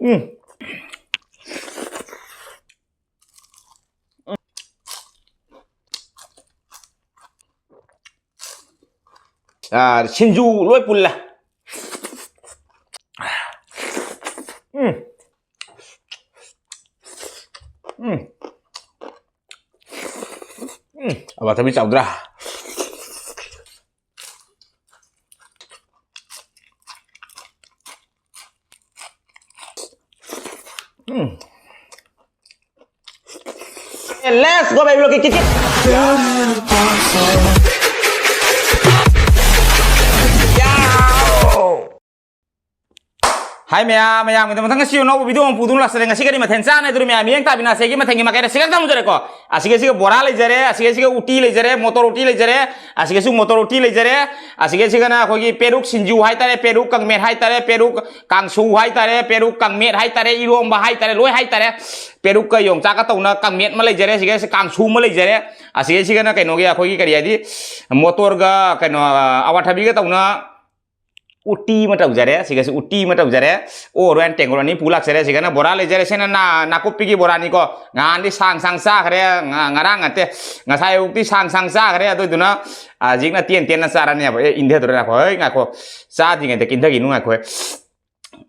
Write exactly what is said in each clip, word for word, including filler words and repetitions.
ꯎꯝ꯫ ꯑꯥ, ꯁꯤꯡꯖꯨ ꯂꯣꯏ ꯄꯨꯜꯂꯦ꯫ ꯎꯝ꯫ ꯎꯝ꯫ ꯎꯝ꯫ ꯑꯋꯥꯊꯕꯤ ꯆꯥꯎꯗ꯭ꯔꯥ? ꯎꯝ꯫ Let's go, baby, look at it. ꯍꯥꯏ ꯃꯌꯥꯝ, ꯃꯌꯥꯝꯒꯤꯗꯃꯛꯇ ꯉꯁꯤ ꯑꯅꯧꯕ video ꯑꯃ ꯄꯨꯗꯨꯅ ꯂꯥꯛꯆꯔꯦ꯫ ꯉꯁꯤ ꯀꯔꯤ ꯃꯊꯦꯜ ꯆꯥꯅꯤ ꯍꯥꯏꯗꯨꯅ ꯃꯌꯥꯝ ꯌꯦꯡ ꯇꯥꯕꯤꯅ ꯑꯁꯤꯒꯤ ꯃꯊꯦꯜꯒꯤ ꯃꯀꯥꯏꯗ ꯁꯤꯒ ꯊꯝꯖꯔꯦꯀꯣ꯫ ꯑꯁꯤꯒ ꯁꯤꯒ ꯕꯣꯔꯥ ꯂꯩꯖꯔꯦ, ꯑꯁꯤꯒ ꯁꯤꯒ ꯎꯇꯤ ꯂꯩꯖꯔꯦ, ꯃꯣꯇꯣꯔ ꯎꯇꯤ ꯂꯩꯖꯔꯦ, ꯑꯁꯤꯒꯁꯨ ꯃꯣꯇꯣꯔ ꯎꯇꯤ ꯂꯩꯖꯔꯦ, ꯑꯁꯤꯒ ꯁꯤꯒꯅ ꯑꯩꯈꯣꯏꯒꯤ ꯄꯦꯔꯨꯛ ꯁꯤꯡꯖꯨ ꯍꯥꯏꯇꯥꯔꯦ, ꯄꯦꯔꯨꯛ ꯀꯥꯡꯃꯦꯠ ꯍꯥꯏꯇꯥꯔꯦ, ꯄꯦꯔꯨꯛ ꯀꯥꯡꯁꯨ ꯍꯥꯏꯇꯥꯔꯦ, ꯄꯦꯔꯨꯛ ꯀꯥꯡꯃꯦꯠ ꯍꯥꯏꯇꯥꯔꯦ, ꯏꯔꯣꯝꯕ ꯍꯥꯏꯇꯥꯔꯦ, ꯂꯣꯏ ꯍꯥꯏꯇꯥꯔꯦ꯫ ꯄꯦꯔꯨꯛꯀ ꯌꯣꯡꯆꯥꯛꯀ ꯇꯧꯅ ꯀꯥꯡꯃꯦꯠ ꯑꯃ ꯂꯩꯖꯔꯦ, ꯑꯁꯤꯒ ꯁꯤ ꯀꯥꯡꯁꯨ ꯑꯃ ꯂꯩꯖꯔꯦ, ꯑꯁꯤꯒ ꯁꯤꯒꯅ ꯀꯩꯅꯣꯒꯤ ꯑꯩꯈꯣꯏꯒꯤ ꯀꯔꯤ ꯍꯥꯏꯗꯤ ꯃꯣꯇꯣꯔꯒ ꯀꯩꯅꯣ ꯑꯋꯥꯊꯕꯤꯒ ꯇꯧꯅ ꯎꯇꯤ ꯑꯃ ꯇꯧꯖꯔꯦ, ꯁꯤꯒꯁꯨ ꯎꯇꯤ ꯑꯃ ꯇꯧꯖꯔꯦ꯫ ꯑꯣ, ꯔꯣꯌꯥꯟ ꯇꯦꯡꯀꯣꯠ ꯑꯅꯤ ꯄꯨ ꯂꯥꯛꯆꯔꯦ꯫ ꯁꯤꯒꯅ ꯕꯣꯔꯥ ꯂꯩꯖꯔꯦ, ꯁꯤꯅ ꯅꯥ-, ꯅꯥꯀꯨꯞꯄꯤꯒꯤ ꯕꯣꯔꯥꯅꯤꯀꯣ꯫ ꯉꯍꯥꯟꯗꯤ ꯁꯥꯡ ꯁꯥꯡ ꯆꯥꯈ꯭ꯔꯦ, ꯉ-, ꯉꯔꯥꯡ ꯅꯠꯇꯦ, ꯉꯁꯥꯏ ꯑꯌꯨꯛꯇꯤ ꯁꯥꯡ ꯁꯥꯡ ꯆꯥꯈ꯭ꯔꯦ꯫ ꯑꯗꯨꯗꯨꯅ, ꯑ, ꯍꯧꯖꯤꯛꯅ ꯇꯦꯟ ꯇꯦꯟꯅ ꯆꯥꯔꯅꯦꯕ꯫ ꯑꯦ, ꯏꯟꯊꯗꯣꯔꯦ, ꯉꯥꯏꯈꯣ, ꯍꯣꯏ, ꯉꯥꯏꯈꯣ, ꯆꯥꯗ꯭ꯔꯤꯉꯩꯗ ꯀꯤꯟꯊꯈꯤꯅꯨ, ꯉꯥꯏꯈꯣ꯫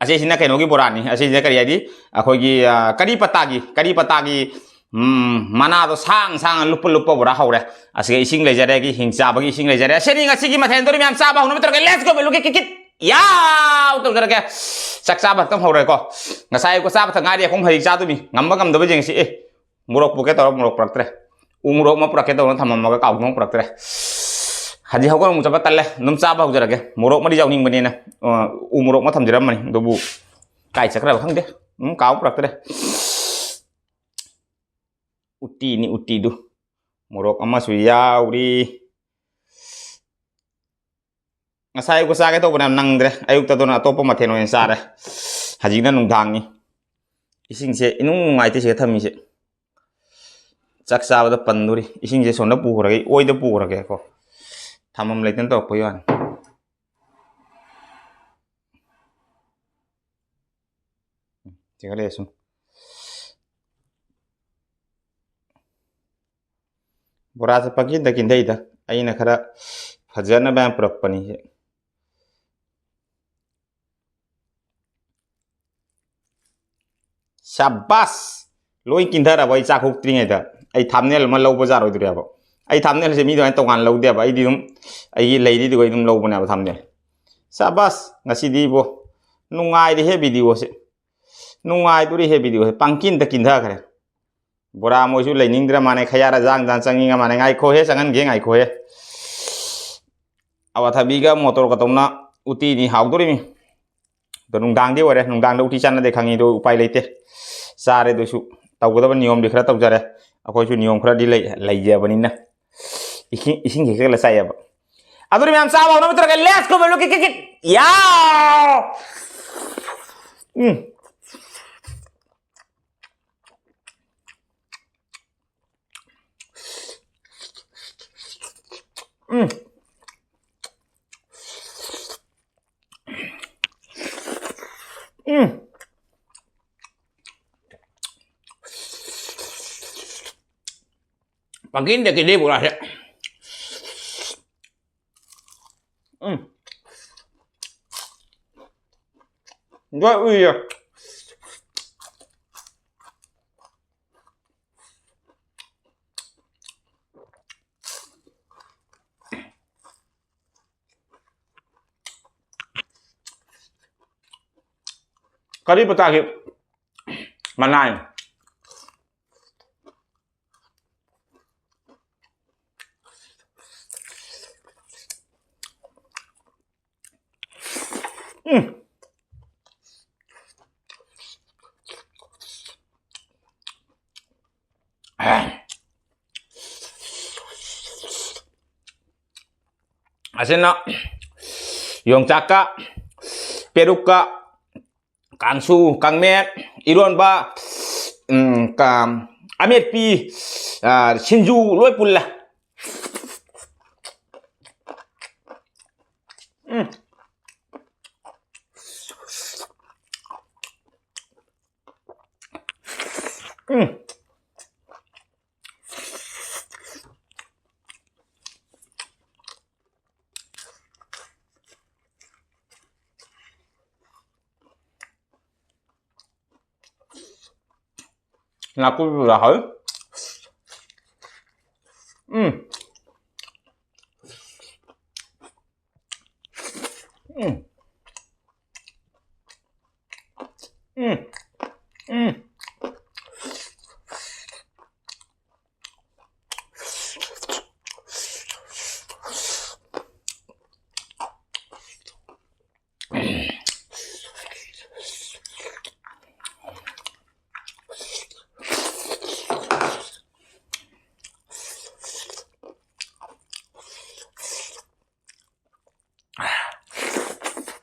ꯑꯁꯤꯁꯤꯅ ꯀꯩꯅꯣꯒꯤ ꯕꯣꯔꯥꯅꯤ, ꯑꯁꯤꯁꯤꯅ ꯀꯔꯤ ꯍꯥꯏꯗꯤ, ꯑꯩꯈꯣꯏꯒꯤ, ꯑ, ꯀꯔꯤ ꯄꯇꯥꯒꯤ, ꯀꯔꯤ ꯄꯇꯥꯒꯤ ꯎꯝ, ꯃꯅꯥꯗꯣ ꯁꯥꯡ ꯁꯥꯡꯅ ꯂꯨꯞꯄ ꯂꯨꯞꯄ ꯕꯣꯔꯥ ꯍꯧꯔꯦ꯫ ꯑꯁꯤꯒ ꯏꯁꯤꯡ ꯂꯩꯖꯔꯦ, ꯑꯩꯒꯤ ꯍꯤꯡ ꯆꯥꯕꯒꯤ ꯏꯁꯤꯡ ꯂꯩꯖꯔꯦ꯫ ꯑꯁꯤꯅꯤ ꯉꯁꯤꯒꯤ ꯃꯊꯦꯜ꯫ ꯗꯣꯔꯤ ꯃꯌꯥꯝ ꯆꯥꯕ ꯍꯧꯅꯕ ꯇꯧꯔꯒꯦ꯫ Let's go, value kit kit kit. ꯌꯥꯎ! ꯇꯧꯖꯔꯒꯦ꯫ ꯆꯥꯛ ꯆꯥꯕ ꯈꯛꯇꯪ ꯍꯧꯔꯦꯀꯣ꯫ ꯉꯁꯥꯏ ꯑꯌꯨꯛ ꯆꯥꯕ ꯊꯛ ꯉꯥꯏꯔꯤ, ꯑꯩꯈꯣꯏ ꯍꯧꯖꯤꯛ ꯆꯥꯗꯣꯏꯅꯤ꯫ ꯉꯝꯕ ꯉꯝꯗꯕ ꯌꯦꯡꯁꯤ꯫ ꯑꯦ, ꯃꯣꯔꯣꯛ ꯄꯨꯔꯛꯀꯦ ꯇꯧꯔ ꯃꯣꯔꯣꯛ ꯄꯨꯔꯛꯇ꯭ꯔꯦ꯫ ꯎ ꯃꯣꯔꯣꯛ ꯑꯃ ꯄꯨꯔꯛꯀꯦ ꯇꯧꯔ ꯊꯝꯃꯝꯃꯒ ꯀꯥꯎꯗꯨꯅ ꯄꯨꯔꯛꯇ꯭ꯔꯦ꯫ ꯍꯧꯖꯤꯛ ꯍꯧꯒꯠ ꯑꯃꯨꯛ ꯆꯠꯄ ꯇꯜꯂꯦ꯫ ꯑꯗꯨꯝ ꯆꯥꯕ ꯍꯧꯖꯔꯒꯦ꯫ ꯃꯣꯔꯣꯛ ꯑꯃꯗꯤ ꯌꯥꯎꯅꯤꯡꯕꯅꯤꯅ, ꯑ, ꯎ ꯃꯣꯔꯣꯛ ꯑꯃ ꯊꯝꯖꯔꯝꯕꯅꯤ꯫ ꯑꯗꯨꯕꯨ ꯀꯥꯏ ꯆꯠꯈ꯭ꯔꯕ ꯈꯪꯗꯦ꯫ ꯑꯗꯨꯝ ꯀꯥꯎ ꯄꯨꯔꯛꯇ꯭ꯔꯦ꯫ ꯎꯇꯤꯅꯤ ꯎꯇꯤꯗꯨ꯫ ꯃꯣꯔꯣꯛ ꯑꯃꯁꯨ ꯌꯥꯎꯔꯤ꯫ ꯉꯁꯥꯏ ꯑꯌꯨꯛꯇ ꯆꯥꯒꯦ ꯇꯧꯕꯅꯦ, ꯅꯪꯗ꯭ꯔꯦ꯫ ꯑꯌꯨꯛꯇ ꯑꯗꯨꯅ ꯑꯇꯣꯞꯄ ꯃꯊꯦꯜ ꯑꯣꯏꯅ ꯆꯥꯔꯦ꯫ ꯍꯧꯖꯤꯛꯅ ꯅꯨꯡꯗꯥꯡꯅꯤ꯫ ꯏꯁꯤꯡꯁꯦ ꯏꯅꯨꯡ ꯅꯨꯡꯉꯥꯏꯇꯦ ꯁꯤꯗ ꯊꯝꯃꯤꯁꯦ꯫ ꯆꯥꯛ ꯆꯥꯕꯗ ꯄꯟꯗꯣꯔꯤ꯫ ꯏꯁꯤꯡꯁꯦ ꯁꯣꯝꯗ ꯄꯨꯈ꯭ꯔꯒꯦ, ꯑꯣꯏꯗ ꯄꯨꯈ꯭ꯔꯒꯦꯀꯣ꯫ ꯊꯝꯐꯝ ꯂꯩꯇꯅ ꯇꯧꯔꯛꯄꯩ ꯋꯥꯅꯤ꯫ ꯆꯤꯡꯈꯠꯂꯛꯑꯦ ꯁꯨꯝ꯫ ꯕꯣꯔꯥꯁꯦ ꯄꯪꯀꯤꯟꯗ ꯀꯤꯟꯊꯩꯗ꯫ ꯑꯩꯅ ꯈꯔ ꯐꯖꯅꯕ ꯌꯥꯝ ꯄꯨꯔꯛꯄꯅꯤ꯫ ꯁꯕꯥꯁ! ꯂꯣꯏ ꯀꯤꯟꯊꯔꯕ ꯑꯩ ꯆꯥꯛ ꯍꯧꯛꯇ꯭ꯔꯤꯉꯩꯗ꯫ ꯑꯩ thumbnail ꯑꯃ ꯂꯧꯕ ꯌꯥꯔꯣꯏꯗꯣꯔꯦꯕ꯫ ꯑꯩ thumbnailꯁꯦ ꯃꯤ ꯑꯗꯨꯃꯥꯏꯅ ꯇꯣꯉꯥꯟꯅ ꯂꯧꯗꯦꯕ꯫ ꯑꯩꯗꯤ ꯑꯗꯨꯝ ꯑꯩꯒꯤ ꯂꯩꯔꯤꯗꯨꯒ ꯑꯩ ꯑꯗꯨꯝ ꯂꯧꯕꯅꯦꯕ thumbnail꯫ ꯁꯕꯥꯁ! ꯉꯁꯤꯗꯤ ꯏꯕꯣ ꯅꯨꯡꯉꯥꯏꯔꯦꯍꯦ videoꯁꯦ꯫ ꯅꯨꯡꯉꯥꯏꯗꯣꯔꯤꯍꯦ videoꯁꯦ꯫ ꯄꯪꯀꯤꯟꯗ ꯀꯤꯟꯊꯈ꯭ꯔꯦ꯫ ꯕꯣꯔꯥ ꯃꯣꯏꯁꯨ ꯂꯩꯅꯤꯡꯗ꯭ꯔ ꯃꯥꯅꯦ, ꯈꯌꯥꯔ ꯖꯥꯡ ꯖꯥꯡ ꯆꯪꯅꯤꯡꯉ ꯃꯥꯅꯦ꯫ ꯉꯥꯏꯈꯣꯍꯦ, ꯆꯪꯍꯟꯒꯦ, ꯉꯥꯏꯈꯣꯍꯦ꯫ ꯑꯋꯥꯊꯕꯤꯒ ꯃꯣꯇꯣꯔꯒ ꯇꯧꯅ ꯎꯇꯤꯅꯤ, ꯍꯥꯎꯗꯣꯔꯤꯃꯤ꯫ ꯑꯗꯣ ꯅꯨꯡꯗꯥꯡꯗꯤ ꯑꯣꯏꯔꯦ, ꯅꯨꯡꯗꯥꯡꯗ ꯎꯇꯤ ꯆꯥꯟꯅꯗꯦ ꯈꯪꯉꯤ, ꯑꯗꯣ ꯎꯄꯥꯏ ꯂꯩꯇꯦ꯫ ꯆꯥꯔꯦ, ꯑꯗꯨꯁꯨ ꯇꯧꯒꯗꯕ ꯅꯤꯌꯣꯝꯗꯤ ꯈꯔ ꯇꯧꯖꯔꯦ꯫ ꯑꯩꯈꯣꯏꯁꯨ ꯅꯤꯌꯣꯝ ꯈꯔꯗꯤ ꯂꯩ, ꯂꯩꯖꯕꯅꯤꯅ꯫ ꯏꯁꯤꯡ, ꯏꯁꯤꯡ ꯍꯦꯛꯆꯜꯂ ꯆꯥꯏꯑꯕ꯫ ꯑꯗꯨꯅ ꯃꯌꯥꯝ ꯆꯥꯕ ꯍꯧꯅꯕ ꯇꯧꯔꯒ, let's go, ꯕꯦꯂꯨ, ꯀꯤꯛ, ꯀꯤꯛ, ꯀꯤꯛ꯫ ꯌꯥꯎ! ꯎꯝ꯫ ꯎꯝ꯫ ꯎꯝ꯫ ꯄꯪꯀꯤꯟꯗ ꯀꯤꯟꯗꯩ ꯕꯣꯔꯥꯁꯦ꯫ ꯎꯝ꯫ ꯂꯣꯏ ꯎꯏꯌꯦ꯫ ꯀꯔꯤ ꯄꯇꯥꯒꯤ ꯃꯅꯥꯏ꯫ ꯎꯝ꯫ ꯑꯁꯤꯅ ꯌꯣꯡꯆꯥꯛꯀ ꯄꯦꯔꯨꯛꯀ ꯀꯥꯡꯁꯨ, ꯀꯥꯡꯃꯦꯠ, ꯏꯔꯣꯟꯕ, ꯎꯝ, ꯀ-, ꯑꯃꯦꯠꯄꯤ, ꯑ, ꯁꯤꯡꯖꯨ ꯂꯣꯏ ꯄꯨꯜꯂꯦ꯫ ꯎꯝ꯫ ꯎꯝ꯫ ꯅꯥꯀꯨꯞꯄꯤꯕꯨꯗ ꯍꯥꯎꯏ꯫ ꯎꯝ꯫ ꯎꯝ꯫ ꯎꯝ꯫ ꯎꯝ꯫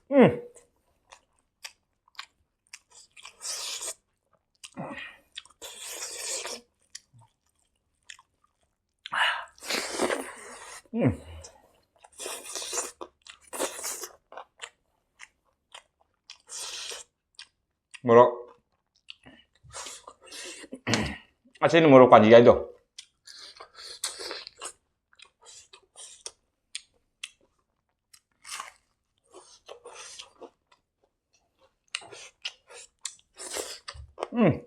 ꯎꯝ꯫ ꯎꯝ꯫ ꯃꯣꯔꯣꯛ꯫ ꯑꯁꯤꯅ ꯃꯣꯔꯣꯛ ꯀꯥꯂꯤ ꯍꯥꯏꯗꯣ꯫ ꯎꯝ꯫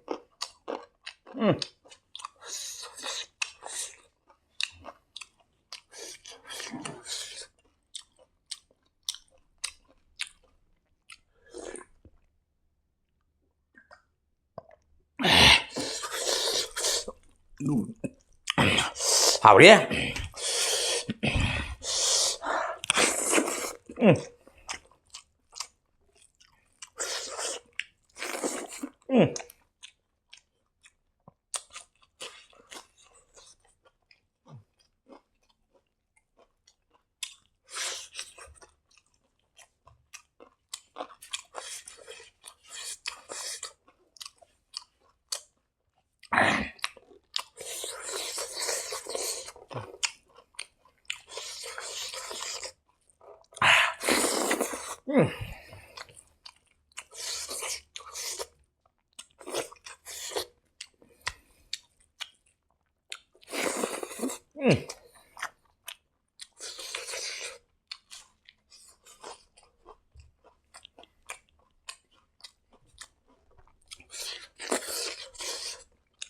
ꯎꯝ꯫ ꯍꯥꯎꯔꯦ꯫ ꯎꯝ꯫ ꯎꯝ꯫ ꯎꯝ꯫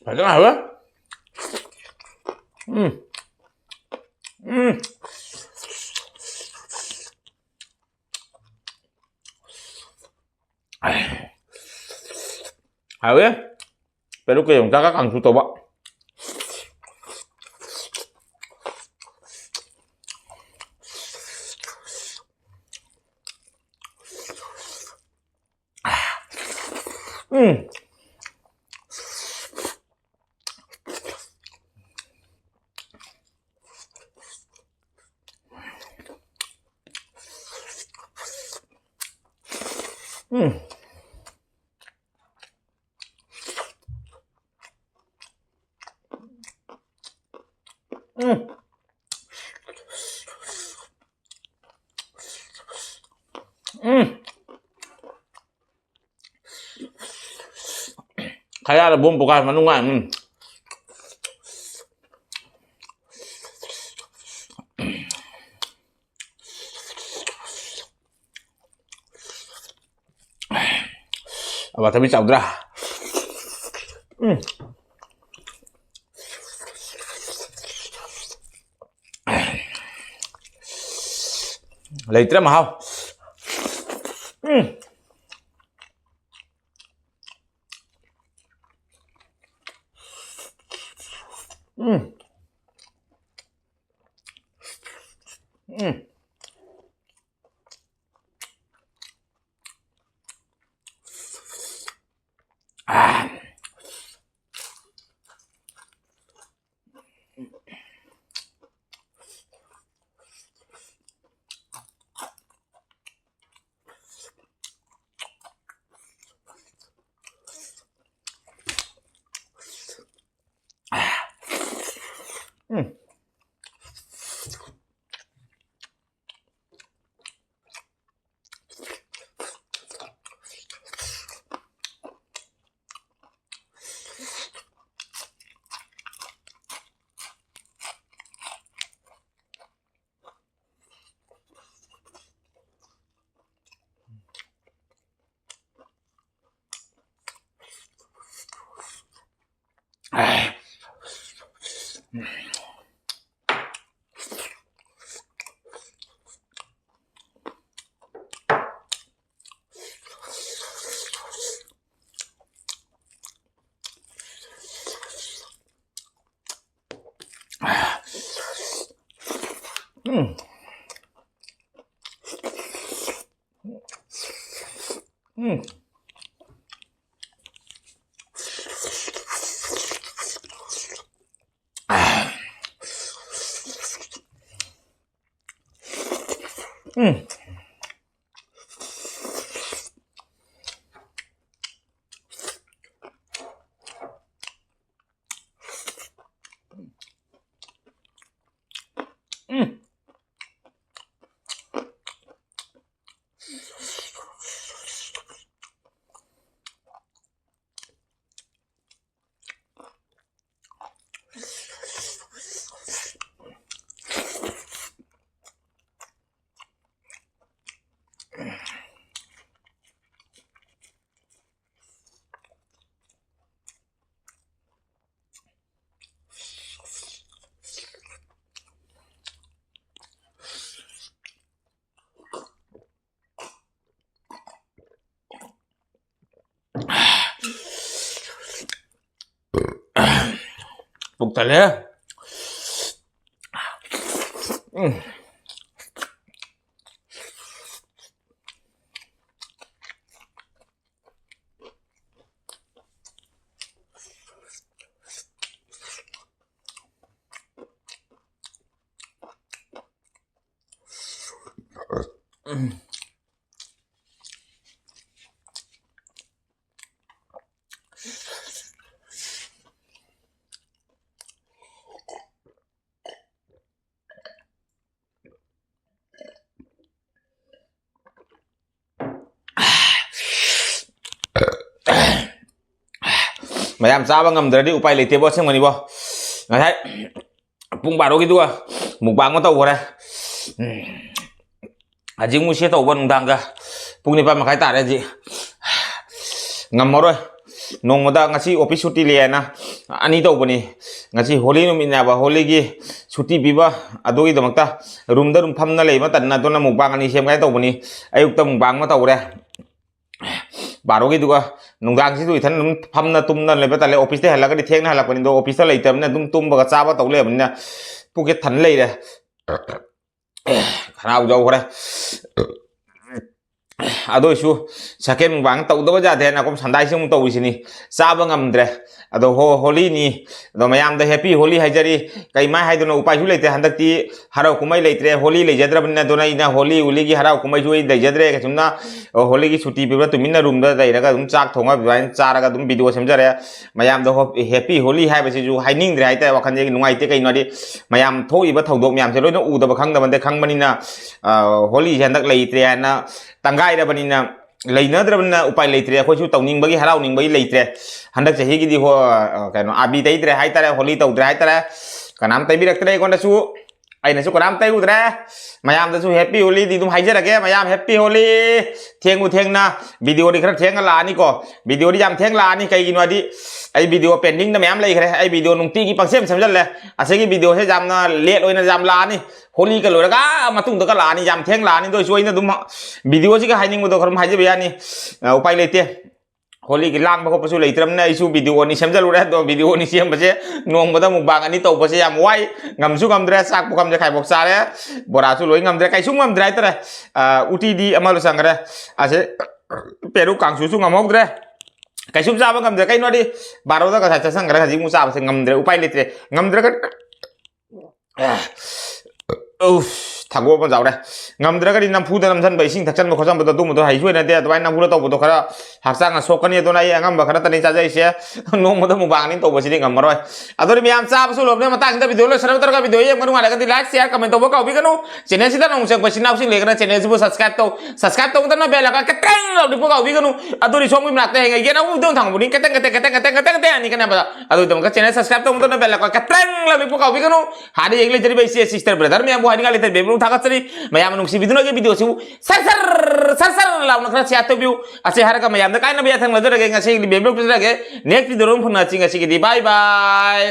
ꯐꯖꯅ ꯍꯥꯎꯋꯦ꯫ ꯎꯝ꯫ ꯎꯝ꯫ ꯍꯥꯎꯋꯦ꯫ ꯄꯦꯔꯨꯛꯀ ꯌꯣꯡꯆꯥꯛꯀ ꯀꯥꯡꯁꯨ ꯇꯧꯕ꯫ ꯎꯝ꯫ ꯎꯝ꯫ ꯎꯝ꯫ ꯎꯝ꯫ ꯈꯌꯥꯗ ꯕꯣꯝ ꯄꯣꯈꯥꯏ ꯃꯅꯨꯡ ꯉꯥꯏ꯫ ꯎꯝ꯫ ꯑꯋꯥꯊꯕꯤ ꯆꯥꯎꯗ꯭ꯔꯥ? ꯎꯝ꯫ ꯂꯩꯇ꯭ꯔꯦ ꯃꯍꯥꯎ꯫ ꯎꯝ꯫ ꯎꯝ꯫ ꯎꯝ꯫ ꯑꯥ꯫ ꯎꯝ꯫ ꯎꯝ꯫ ꯎꯝ꯫ ꯎꯝ꯫ ꯄꯨꯛ ꯊꯜꯂꯦ꯫ ꯎꯝ꯫ ꯃꯌꯥꯝ ꯆꯥꯕ ꯉꯝꯗ꯭ꯔꯗꯤ ꯎꯄꯥꯏ ꯂꯩꯇꯦꯕꯣ, ꯑꯁꯦꯡꯕꯅꯤꯕꯣ꯫ ꯉꯁꯥꯏ ꯄꯨꯡ ꯕꯥꯔꯣꯒꯤꯗꯨꯒ ꯃꯨꯛꯕꯥꯡ ꯑꯃ ꯇꯧꯈ꯭ꯔꯦ꯫ ꯎꯝ꯫ ꯍꯧꯖꯤꯛ ꯑꯃꯨꯛ ꯁꯤ ꯇꯧꯕ ꯅꯨꯡꯗꯥꯡꯒ ꯄꯨꯡ ꯅꯤꯄꯥꯟ ꯃꯈꯥꯏ ꯇꯥꯔꯦ ꯍꯧꯖꯤꯛ꯫ ꯉꯝꯃꯔꯣꯏ꯫ ꯅꯣꯡꯃꯗ ꯉꯁꯤ ꯑꯣꯐꯤꯁ ꯁꯨꯇꯤ ꯂꯩꯌꯦꯅ ꯑꯅꯤ ꯇꯧꯕꯅꯤ꯫ ꯉꯁꯤ ꯍꯣꯂꯤ ꯅꯨꯃꯤꯠꯅꯦꯕ, ꯍꯣꯂꯤꯒꯤ ꯁꯨꯇꯤ ꯄꯤꯕ, ꯑꯗꯨꯒꯤꯗꯃꯛꯇ ꯔꯨꯝꯗ ꯑꯗꯨꯝ ꯐꯝꯅ ꯂꯩꯕ ꯇꯟꯅ ꯑꯗꯨꯅ ꯃꯨꯛꯕꯥꯡ ꯑꯅꯤ ꯁꯦꯝꯒꯦ ꯇꯧꯕꯅꯤ꯫ ꯑꯌꯨꯛꯇ ꯃꯨꯛꯕꯥꯡ ꯑꯃ ꯇꯧꯔꯦ, ꯕꯥꯔꯣꯒꯤꯗꯨꯒ꯫ ꯅꯨꯡꯗꯥꯡꯁꯤꯁꯨ ꯏꯊꯟ ꯑꯗꯨꯝ ꯐꯝꯅ ꯇꯨꯝꯅ ꯂꯩꯕ ꯇꯜꯂꯦ꯫ ꯑꯣꯐꯤꯁꯇ ꯍꯜꯂꯒꯗꯤ ꯊꯦꯡꯅ ꯍꯜꯂꯛꯄꯅꯤꯗꯣ, ꯑꯣꯐꯤꯁꯇ ꯂꯩꯇꯕꯅꯤꯅ ꯑꯗꯨꯝ ꯇꯨꯝꯕꯒ ꯆꯥꯕ ꯇꯧ ꯂꯩꯕꯅꯤꯅ ꯄꯨꯛꯁꯦ ꯊꯟ ꯂꯩꯔꯦ꯫ ꯈꯅꯥꯎ ꯌꯧꯈ꯭ꯔꯦ꯫ ꯑꯗꯨ ꯑꯣꯏꯁꯨ ꯁꯦꯀꯦꯟ ꯃꯨꯛꯕꯥꯡ ꯇꯧꯗꯕ ꯌꯥꯗꯦꯅ ꯑꯩꯈꯣꯏ ꯁꯟꯗꯥꯏꯁꯤ ꯑꯃꯨꯛ ꯇꯧꯔꯤꯁꯤꯅꯤ꯫ ꯆꯥꯕ ꯉꯝꯗ꯭ꯔꯦ꯫ ꯑꯗꯣ ꯍꯣ-, ꯍꯣꯂꯤꯅꯤ꯫ ꯑꯗꯣ ꯃꯌꯥꯝꯗ ꯍꯦꯄꯤ ꯍꯣꯂꯤ ꯍꯥꯏꯖꯔꯤ꯫ ꯀꯩꯃꯥꯏ ꯍꯥꯏꯗꯣꯏꯅꯣ, ꯎꯄꯥꯏꯁꯨ ꯂꯩꯇꯦ꯫ ꯍꯟꯗꯛꯇꯤ ꯍꯔꯥꯎ ꯀꯨꯝꯍꯩ ꯂꯩꯇ꯭ꯔꯦ, ꯍꯣꯂꯤ ꯂꯩꯖꯗ꯭ꯔꯕꯅꯤꯅ꯫ ꯑꯗꯨꯅ ꯑꯩꯅ ꯍꯣꯂꯤ, ꯍꯣꯂꯤꯒꯤ ꯍꯔꯥꯎ ꯀꯨꯝꯍꯩꯁꯨ ꯑꯩ ꯂꯩꯖꯗ꯭ꯔꯦ ꯀꯩꯁꯨꯝꯅ꯫ ꯑꯣ, ꯍꯣꯂꯤꯒꯤ ꯁꯨꯇꯤ ꯄꯤꯕ꯭ꯔꯥ, ꯇꯨꯃꯤꯟꯅ ꯔꯨꯝꯗ ꯂꯩꯔꯒ ꯑꯗꯨꯝ ꯆꯥꯛ ꯊꯣꯡꯉ ꯑꯗꯨꯃꯥꯏꯅ ꯆꯥꯔꯒ ꯑꯗꯨꯝ ꯚꯤꯗꯤꯑꯣ ꯁꯦꯝꯖꯔꯦ꯫ ꯃꯌꯥꯝꯗ ꯍꯣ-, ꯍꯦꯄꯤ ꯍꯣꯂꯤ ꯍꯥꯏꯕꯁꯤꯁꯨ ꯍꯥꯏꯅꯤꯡꯗ꯭ꯔꯦ ꯍꯥꯏꯇꯥꯔꯦ, ꯋꯥꯈꯜꯁꯦ ꯅꯨꯡꯉꯥꯏꯇꯦ꯫ ꯀꯩꯅꯣ ꯍꯥꯏꯗꯤ ꯃꯌꯥꯝ ꯊꯣꯛꯏꯕ ꯊꯧꯗꯣꯛ ꯃꯌꯥꯝꯁꯦ ꯂꯣꯏꯅ ꯎꯗꯕ ꯈꯪꯗꯕ ꯅꯠꯇꯦ, ꯈꯪꯕꯅꯤꯅ, ꯑ, ꯍꯣꯂꯤꯁꯦ ꯍꯟꯗꯛ ꯂꯩꯇ꯭ꯔꯦ ꯍꯥꯏꯅ ꯇꯪꯒꯥꯏꯔꯕꯅꯤꯅ, ꯂꯩꯅꯗ꯭ꯔꯕꯅꯤꯅ ꯎꯄꯥꯏ ꯂꯩꯇ꯭ꯔꯦ꯫ ꯑꯩꯈꯣꯏꯁꯨ ꯇꯧꯅꯤꯡꯕꯒꯤ, ꯍꯔꯥꯎꯅꯤꯡꯕꯒꯤ ꯂꯩꯇ꯭ꯔꯦ꯫ ꯍꯟꯗꯛ ꯆꯍꯤꯒꯤꯗꯤ ꯍꯣ-, ꯑ, ꯀꯩꯅꯣ, ꯑꯥꯕꯤ ꯇꯩꯗ꯭ꯔꯦ ꯍꯥꯏꯇꯥꯔꯦ, ꯍꯣꯂꯤ ꯇꯧꯗ꯭ꯔꯦ ꯍꯥꯏꯇꯥꯔꯦ꯫ ꯀꯅꯥꯝ ꯇꯩꯕꯤꯔꯛꯇ꯭ꯔꯦ ꯑꯩꯉꯣꯟꯗꯁꯨ, ꯑꯩꯅꯁꯨ ꯀꯅꯥꯝ ꯇꯩꯔꯨꯗ꯭ꯔꯦ꯫ ꯃꯌꯥꯝꯗꯁꯨ ꯍꯦꯄꯤ ꯍꯣꯂꯤꯗꯤ ꯑꯗꯨꯝ ꯍꯥꯏꯖꯔꯒꯦ꯫ ꯃꯌꯥꯝ ꯍꯦꯄꯤ ꯍꯣꯂꯤ꯫ ꯊꯦꯡꯉꯨ ꯊꯦꯡꯅ, ꯚꯤꯗꯤꯑꯣꯗꯤ ꯈꯔ ꯊꯦꯡꯅ ꯂꯥꯛꯑꯅꯤꯀꯣ꯫ ꯚꯤꯗꯤꯑꯣꯗꯤ ꯌꯥꯝ ꯊꯦꯡꯅ ꯂꯥꯛꯑꯅꯤ, ꯀꯩꯒꯤꯅꯣ ꯍꯥꯏꯗꯤ ꯑꯩ ꯚꯤꯗꯤꯑꯣ ꯄꯦꯟꯗꯤꯡꯗ ꯃꯌꯥꯝ ꯂꯩꯈ꯭ꯔꯦ꯫ ꯑꯩ ꯚꯤꯗꯤꯑꯣ ꯅꯨꯡꯇꯤꯒꯤ ꯄꯪꯁꯦꯝ ꯁꯦꯝꯖꯜꯂꯦ꯫ ꯑꯁꯤꯒꯤ ꯚꯤꯗꯤꯑꯣꯁꯦ ꯌꯥꯝꯅ ꯂꯦꯠ ꯑꯣꯏꯅ ꯌꯥꯝ ꯂꯥꯛꯑꯅꯤ꯫ ꯍꯣꯂꯤꯒ ꯂꯣꯏꯔꯒ ꯃꯇꯨꯡꯗꯒ ꯂꯥꯛꯑꯅꯤ, ꯌꯥꯝ ꯊꯦꯡ ꯂꯥꯛꯑꯅꯤ꯫ ꯑꯗꯨ ꯑꯣꯏꯁꯨ ꯑꯩꯅ ꯑꯗꯨꯝ ꯚꯤꯗꯤꯑꯣꯁꯤꯒ ꯍꯥꯏꯅꯤꯡꯕꯗꯣ ꯈꯔ ꯑꯗꯨꯝ ꯍꯥꯏꯖꯕ ꯌꯥꯅꯤ꯫ ꯑ, ꯎꯄꯥꯏ ꯂꯩꯇꯦ꯫ ꯍꯣꯂꯤꯒꯤ ꯂꯥꯡꯕ ꯈꯣꯠꯄꯁꯨ ꯂꯩꯇ꯭ꯔꯕꯅꯤꯅ ꯑꯩꯁꯨ ꯚꯤꯗꯤꯑꯣ ꯑꯅꯤ ꯁꯦꯝꯖꯜꯂꯨꯔꯦ꯫ ꯑꯗꯣ ꯚꯤꯗꯤꯑꯣ ꯑꯅꯤ ꯁꯦꯝꯕꯁꯦ, ꯅꯣꯡꯃꯗ ꯃꯨꯛꯕꯥꯡ ꯑꯅꯤ ꯇꯧꯕꯁꯦ ꯌꯥꯝ ꯋꯥꯏ꯫ ꯉꯝꯁꯨ ꯉꯝꯗ꯭ꯔꯦ, ꯆꯥꯛꯄꯨ ꯉꯝꯗ꯭ꯔꯦ, ꯈꯥꯏꯕꯣꯛ ꯆꯥꯔꯦ, ꯕꯣꯔꯥꯁꯨ ꯂꯣꯏ ꯉꯝꯗ꯭ꯔꯦ, ꯀꯩꯁꯨ ꯉꯝꯗ꯭ꯔꯦ ꯍꯥꯏꯇꯥꯔꯦ꯫ ꯑ, ꯎꯇꯤꯗꯤ ꯑꯃ ꯂꯣꯏꯁꯟꯈ꯭ꯔꯦ꯫ ꯑꯁꯤ ꯄꯦꯔꯨꯛ ꯀꯥꯡꯁꯨꯁꯨ ꯉꯝꯍꯧꯗ꯭ꯔꯦ꯫ ꯀꯩꯁꯨꯝ ꯆꯥꯕ ꯉꯝꯗ꯭ꯔꯦ꯫ ꯀꯩꯅꯣꯗꯤ ꯕꯥꯔꯣꯗ ꯉꯁꯥꯏ ꯆꯥꯁꯟꯈ꯭ꯔꯦ, ꯍꯧꯖꯤꯛ ꯑꯃꯨꯛ ꯆꯥꯕꯁꯦ ꯉꯝꯗ꯭ꯔꯦ, ꯎꯄꯥꯏ ꯂꯩꯇ꯭ꯔꯦ꯫ ꯉꯝꯗ꯭ꯔꯒ ꯎꯐ, ꯊꯥꯡꯒꯣꯛ ꯑꯃ ꯆꯥꯎꯔꯦ꯫ ꯉꯝꯗ꯭ꯔꯒꯗꯤ ꯅꯝꯐꯨꯗ ꯅꯝꯁꯤꯟꯕ, ꯏꯁꯤꯡ ꯊꯛꯆꯟꯕ ꯈꯣꯠꯆꯟꯕꯗꯣ, ꯑꯗꯨꯝꯕꯗꯣ ꯍꯩꯁꯨ ꯍꯩꯅꯗꯦ꯫ ꯑꯗꯨꯃꯥꯏꯅ ꯅꯝꯐꯨꯗ ꯇꯧꯕꯗꯣ ꯈꯔ ꯍꯛꯆꯥꯡꯅ ꯁꯣꯛꯀꯅꯤ꯫ ꯑꯗꯨꯅ ꯑꯩ ꯑꯉꯝꯕ ꯈꯔꯇꯅꯤ ꯆꯥꯖꯩꯁꯦ꯫ ꯅꯣꯡꯃꯗ ꯃꯨꯛꯕꯥꯡ ꯑꯅꯤ ꯇꯧꯕꯁꯤꯗꯤ ꯉꯝꯃꯔꯣꯏ꯫ ꯑꯗꯨꯗꯤ ꯃꯌꯥꯝ ꯆꯥꯕꯁꯨ ꯂꯣꯏꯕꯅ ꯃꯇꯥꯡꯁꯤꯗ ꯚꯤꯗꯤꯑꯣ ꯂꯣꯏꯁꯤꯟꯅꯕ ꯇꯧꯔꯒ, ꯚꯤꯗꯤꯑꯣ ꯌꯦꯡꯕ ꯅꯨꯡꯉꯥꯏꯔꯒꯗꯤ like, share, comment ꯇꯧꯕ ꯀꯥꯎꯕꯤꯒꯅꯨ꯫ ꯆꯦꯅꯦꯜꯁꯤꯗ ꯅꯧꯅ ꯆꯪꯉꯛꯄ ꯏꯆꯤꯟ ꯏꯅꯥꯎꯁꯤꯡ ꯂꯩꯔꯒꯅ ꯆꯦꯅꯦꯜꯁꯤꯕꯨ subscribe ꯇꯧ꯫ Subscribe ꯇꯧꯕꯗꯅ bell icon ꯈꯤꯇꯪ ꯂꯧꯅꯤꯛꯄ ꯀꯥꯎꯕꯤꯒꯅꯨ꯫ ꯑꯗꯨꯗꯤ ꯁꯣꯝꯒꯤ ꯃꯅꯥꯛꯇ ꯍꯌꯦꯡ ꯑꯩ ꯌꯦꯟ ꯑꯉꯧꯕꯗ ꯊꯥꯡꯕꯅꯤ, ꯀꯇꯪ ꯀꯇꯪ ꯀꯇꯪ ꯀꯇꯪ ꯀꯇꯪ ꯀꯇꯪ ꯑꯅꯤ ꯈꯟꯅꯕꯗ꯫ ꯑꯗꯨꯒꯤꯗꯃꯛꯇ ꯆꯦꯅꯦꯜ subscribe ꯇꯧꯕꯗꯅ bell icon ꯈꯤꯇꯪ ꯂꯧꯅꯤꯛꯄ ꯀꯥꯎꯕꯤꯒꯅꯨ꯫ ꯍꯥꯟꯅ ꯌꯦꯡ ꯂꯩꯖꯔꯤꯕ ꯏꯆꯦ sister brother ꯃꯌꯥꯝ ꯍꯥꯏꯅꯤꯡꯉꯥꯏ ꯂꯩꯇꯦ, ꯕꯦꯕ꯭ꯂꯣꯛ ꯊꯥꯒꯠꯆꯔꯤ꯫ ꯃꯌꯥꯝꯅ ꯅꯨꯡꯁꯤꯕꯤꯗꯨꯅ ꯑꯩꯒꯤ video ꯁꯤꯕꯨ ꯁꯔ ꯁꯔ ꯁꯔ ꯁꯔ ꯂꯥꯎꯅ ꯈꯔ share ꯇꯧꯕꯤꯌꯨ꯫ ꯑꯁꯤ ꯍꯥꯏꯔꯒ ꯃꯌꯥꯝꯗ ꯀꯥꯏꯅꯕ ꯌꯥꯊꯪ ꯅꯤꯖꯔꯒꯦ꯫ ꯉꯁꯤꯒꯤꯗꯤ ꯕꯦꯕ꯭ꯂꯣꯛ ꯄꯤꯖꯔꯒꯦ꯫ Next video ꯗ ꯑꯃꯨꯛ ꯐꯪꯅꯁꯤ꯫ ꯉꯁꯤꯒꯤꯗꯤ bye bye꯫